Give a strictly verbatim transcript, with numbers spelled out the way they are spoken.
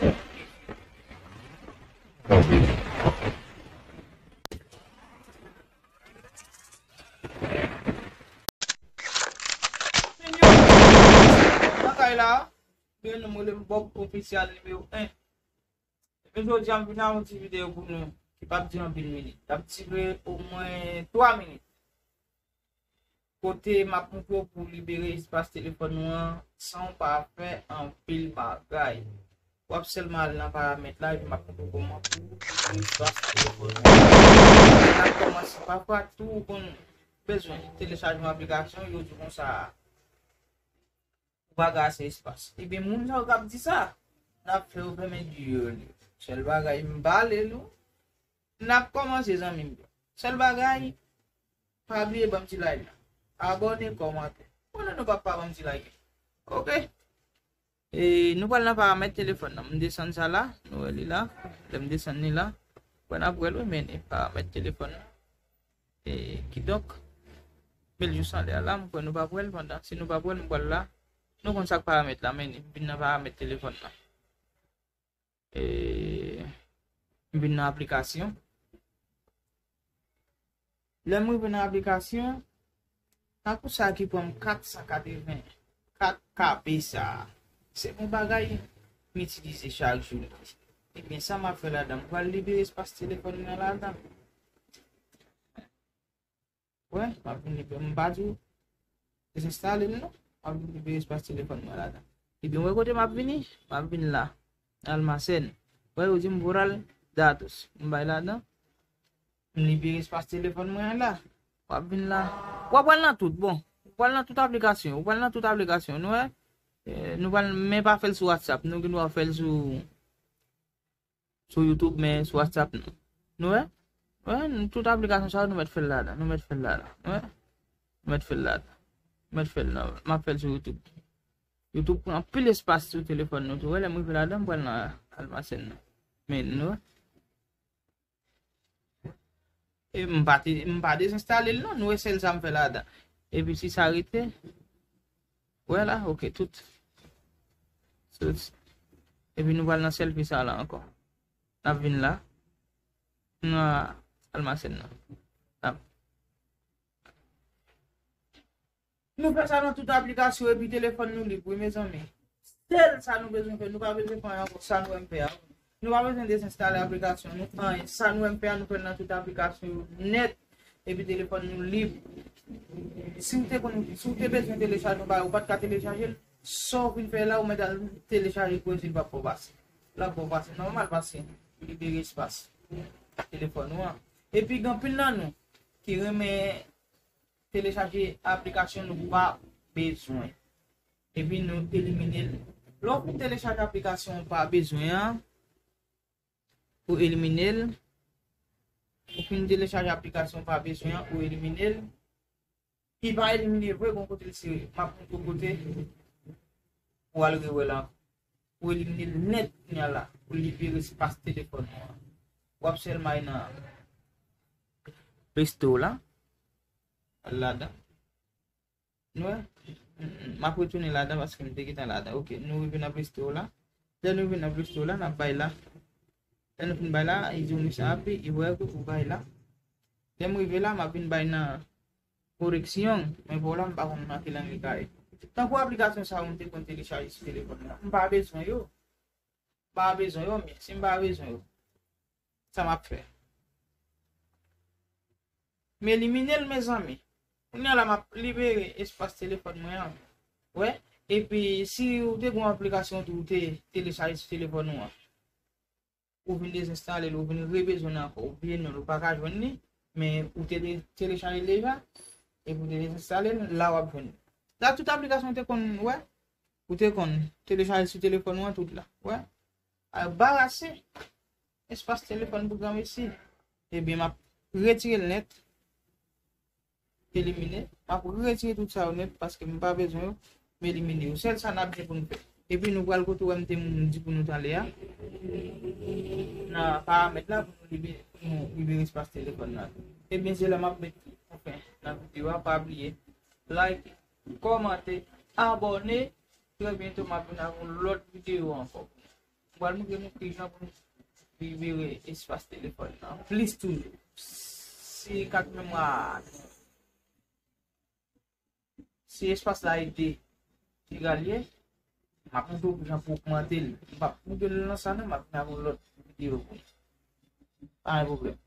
Nan kay la, gen nou, mwen rele m Bob Ofisyal nimewo en. Epi jodi a, m vin ak yon ti videyo pou nou ki p ap di anpil minit. L ap dire omwen twa minit. Kote m ap montre w pou libere espas telefòn ou an san w pa fè anpil bagay. W ap sèlman al nan paramèt la, epi m ap montre w kòman pou libere espas telefòn ou an. N ap kòmanse. Pafwa tou, ou konn bezwen telechaj yon aplikasyon, yo di w konsa, ou pa gen ase espas. Ebyen, moun sa yo k ap di sa, n ap fè yo fèmen dyòl yo. Sèl bagay, m pale nou, n ap kòmanse, zanmi m yo. Sèl bagay, pa bliye ban m ti like la. Abòne, kòmante. Konnen nou p ap pa ban m ti like. Oke? E, nou pral nan paramèt telefòn nan. M desann sa la, nou wè li la. Lè m desann li la, wè n ap wè l, wi, men paramèt telefòn nan. E, kidonk, bèl jou san lè a la, m kwè nou p ap wè l pandan. Si nou p ap wè l, m pral la. Nou konn sa k paramèt la, men m vin nan paramèt telefòn nan. E, m vin nan aplikasyon. Lè m rive nan aplikasyon, tankou sa ki pran m kat san katreven, kat K B sa a. Se bon bagay m itilize chak jou. Ebyen, sa m ap fè ladan, m pral libere espas telefòn mwen ladan. Wè, m ap vin libere. M pa di w dezenstale l non. M ap vin libere espas telefòn mwen ladan. Ebyen, wè kote m ap vini? M ap vin la. Almacén. Wè, yo di m borrar datos. M bay ladan. M libere espas telefòn mwen an la. W ap vin la. W ap pral nan tout, bon. W pral nan tout aplikasyon. W pral nan tout aplikasyon. Nou wè? Eh, nou pral, men pa fè l sou WhatsApp. Nou gen dwa fè l sou sou YouTube, men sou WhatsApp non. Nou wè? Wè, nou, tout aplikasyon sa yo, nou mèt fè l ladan. Nou mèt fè l ladan. Nou wè? Nou mèt fè l ladan. Nou mèt fè l nan, m ap fè l sou YouTube. YouTube pran anpil espas sou telefòn nou tou. Wè, lè m rive ladan, m pral nan almacén nan. Men nou wè? E m pa te, m pa dezenstale l non, nou wè sèl sa m fè ladan. Epi si sa rete, wè la, oke, tout. Tout. Epi nou pral nan sèlfi sa la ankò. N ap vin la. Nan almacén nan. N ap Nou fè sa nan tout aplikasyon epi telefòn nou lib, wi, mezanmi. Sèl sa nou bezwen fè, nou pa bezwen fè anyen ankò, sa nou wè m fè a. Nou pa bezwen dezenstale aplikasyon, nou anyen. Sa nou wè m fè a, nou fè l nan tout aplikasyon yo nèt, epi telefòn nou lib. Si w te konn, si w te bezwen telechaje yon bagay, ou pa t ka telechaje l, sa w fin fè la, ou mèt al telechaje l pou w di l p ap fè w pase. L ap fè w pase nòmal paske ou libere espas telefòn ou an. Epi gen anpil nan nou ki renmen telechaje aplikasyon nou pa bezwen. Epi nou elimine l. Lè w fin telechaje aplikasyon ou pa bezwen an, ou elimine l. Ou fin telechaje aplikasyon ou pa bezwen an, ou elimine l. Li pa elimine vre, gon kote l sere. M ap montre w kote pou w al rewè l ankò. Ou elimine l nèt kounye a la. Ou libere espas telefòn ou an. W ap sèlman al nan Play Store la. Al ladan. Nou wè? M ap retounen ladan paske m te gentan ladan. Oke, nou rive nan Play Store la. Lè nou rive nan Play Store la, n ap bay la. Lè nou fin bay la, li di w mission accomplie, li wè ke ou bay la. Lè m rive la, m ap vin bay nan koreksyon, men pou la, m pa konn nan ki lang li ka ye. Tankou aplikasyon sa yo, m te konn telechaje sou telefòn mwen. M pa bezwen yo. M pa bezwen yo, men si m pa bezwen yo, sa m ap fè? M elimine l, mezanmi. Kounye a la, m ap libere espas telefòn mwen an. Wè? Epi, si ou te gen yon aplikasyon tou ou te telechaje sou telefòn ou an, ou vin dezenstale l, ou vin rebezwen l ankò, ou bliye non l, ou pa ka jwenn li, men ou te de-, telechaje l deja, epi ou te dezenstale l, la w ap jwenn li. La, tout aplikasyon ou te konn wè, ou te konn telechaje sou telefòn ou an, tout la. Wè? Al barase espas telefòn pou granmesi. Ebyen, m ap retire l nèt. Elimine. M ap retire tout sa yo nèt paske m pa bezwen yo. M elimine yo. Sèl sa n ap gen pou n fè. Epi nou pral kote w wè m te di pou nou talè a. Nan paramèt la pou nou libe-, pou nou libere espas telefòn nan. Ebyen, se la m ap met pou fen nan videyo a. Pa bliye like, kòmante, abòne. Trè byento, m ap vin ak yon lòt videyo ankò. M pral montre nou kijan pou nou libere espas telefòn nan. Plis toujou, si kat memwa, si espas la e de jiga l ye, m ap montre w kijan pou ogmante l. M p ap montre l nan sa non, m ap vin ak yon lòt videyo pou nou. Pa gen pwoblèm.